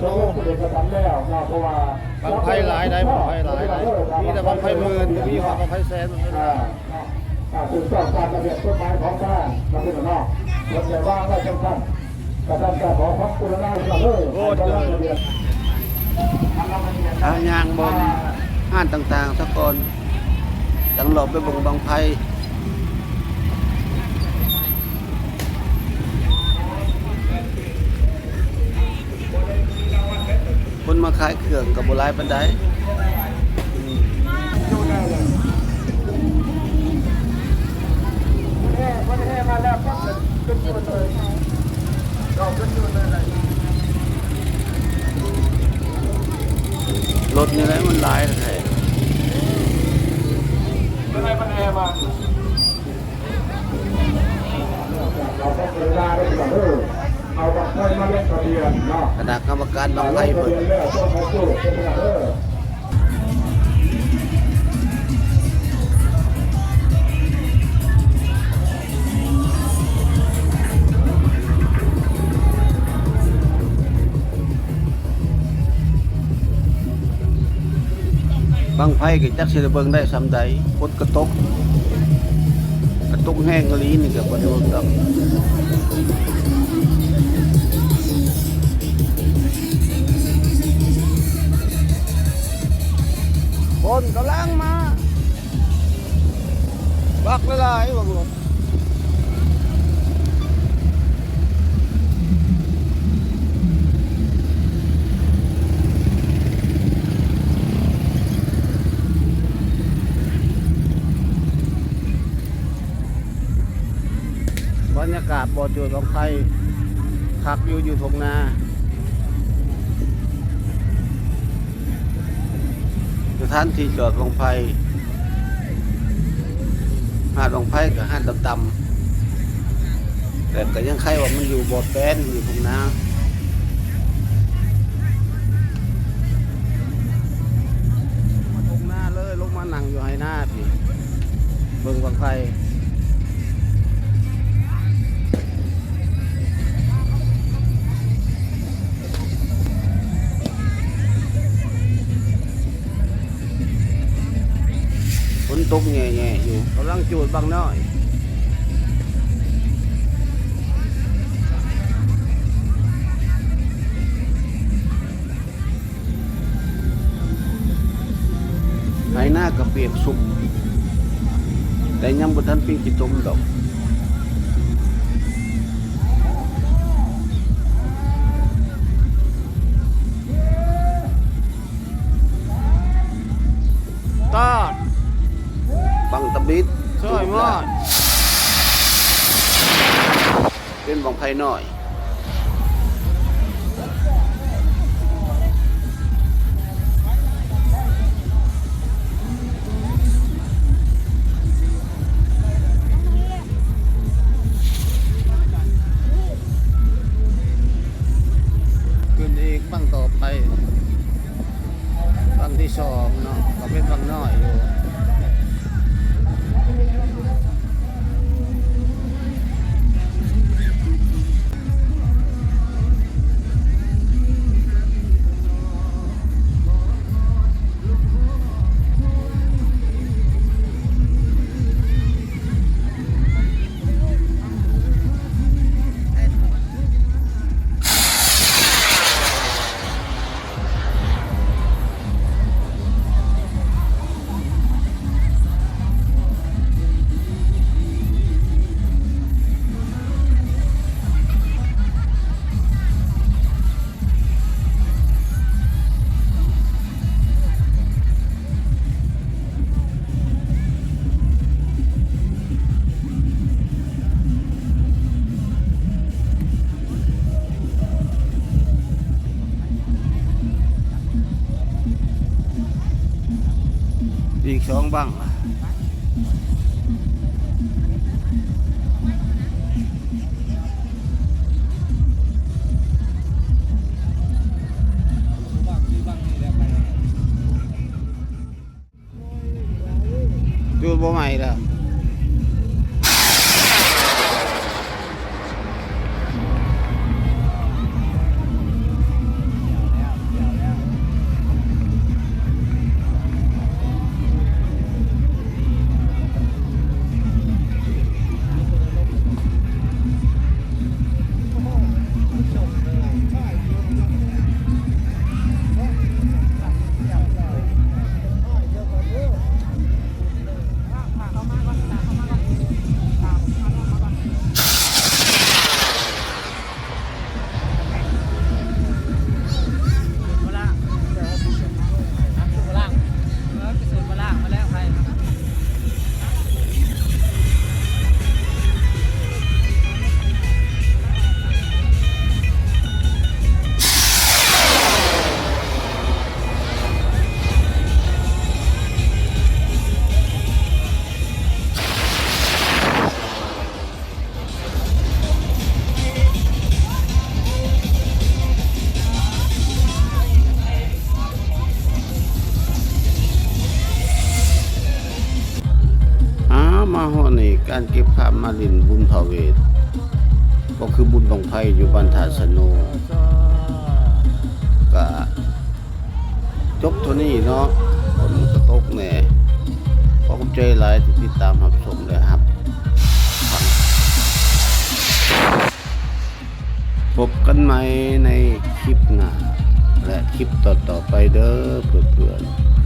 ລົງເປັນເອກະສັນແລ້ວເນາະ ເພາະວ່າບັ້ງໄຟຫຼາຍໄດ໋ ບັ້ງໄຟຫຼາຍໄດ໋ ມີແຕ່ບັ້ງໄຟໝື່ນ ມີຮອດບັ້ງໄຟແສນ ບັ້ງໄຟຫຼາຍ. ອ່າ ອ່າ ຖືກຕ້ອງຕາມລະບຽບກົດໝາຍຂອງທາງນະພີ່ນ້ອງເນາະ ເພິ່ນໄດ້ວາງໄວ້ຈັ່ງຊັ້ນ ກະຊັ້ນກະຂໍຄວາມກະລຸນາເດີ ໂອ້ ໃຫ້ເບິ່ງລະບຽບ ທາງຍ່າງບ່ອນຮ້ານຕ່າງໆ ສາກ່ອນ ຈັ່ງເລາະໄປເບິ່ງບັ້ງໄຟ. ຄົນມາຂາຍເຄື່ອງກໍບໍ່ຫຼາຍປານໃດ. ລົດນີ້ແຫຼະມັນຫຼາຍແທ້. ຄະນະກຳມະການບັ້ງໄຟເພິ່ນ ບັ້ງໄຟກໍຈັກຊິໄດ້ເບິ່ງໄດ້ສ່ຳໃດ ຝົນກໍຕົກ ກໍຕົກແຮງອີ່ຫຼີນີ້ກໍບໍ່ໄດ້ເບິ່ງດອກ. ຄົນກຳລັງມາ ບັກຫຼາຍໆ ບັກລົດ. ບັນຍາກາດບໍ່ຈູດບັ້ງໄຟ ຄັກຢູ່ ຢູ່ທົ່ງນາ. ສະຖານທີ່ຈອດບັ້ງໄຟ ຮ້ານບັ້ງໄຟກໍຮ້ານຕ່ຳໆ ແຕ່ກໍຍັງໄຄວ່າມັນຢູ່ບໍ່ແປນ ຢູ່ທົ່ງນາ ທົ່ງນາເລີຍ ລົງມານັ່ງຢູ່ໄຮ່ນາພີ້ ເບິ່ງບັ້ງໄຟ. ຝົນຕົກແຍ່ໆຢູ່ ກຳລັງຈູດບັ້ງນ້ອຍ. ໄຮ່ນາກໍປຽກຊຸ່ມ ແຕ່ຍັງບໍ່ທັນເປັນຂີ້ຕົມດອກ. ຕາດ ບັ້ງຕຳອິດ ຊ່ອຍມາດ ເປັນບັ້ງໄຟນ້ອຍ. ຂຶ້ນອີກບັ້ງຕໍ່ໄປ. ບັ້ງທີສອງເນາະ ກໍເປັນບັ້ງນ້ອຍຢູ່. ອີກສອງບັ້ງ. ຈູດບໍ່ໄໝ້ແລ້ວ. ເກັບຂ້າມມາຫຼິ້ນບຸນພະເວດ ກໍຄືບຸນບັ້ງໄຟຢູ່ບ້ານທ່າສະໂນ ກະຈົບເທົ່ານີ້ເນາະ ຝົນກະຕົກແດ່. ຂໍຂອບໃຈຫຼາຍທີ່ຕິດຕາມຮັບຊົມ ແລະ ຮັບຟັງ. ພົບກັນໃໝ່ໃນຄລິບໜ້າ ແລະ ຄລິບຕໍ່ໆໄປເດີເພື່ອນໆ.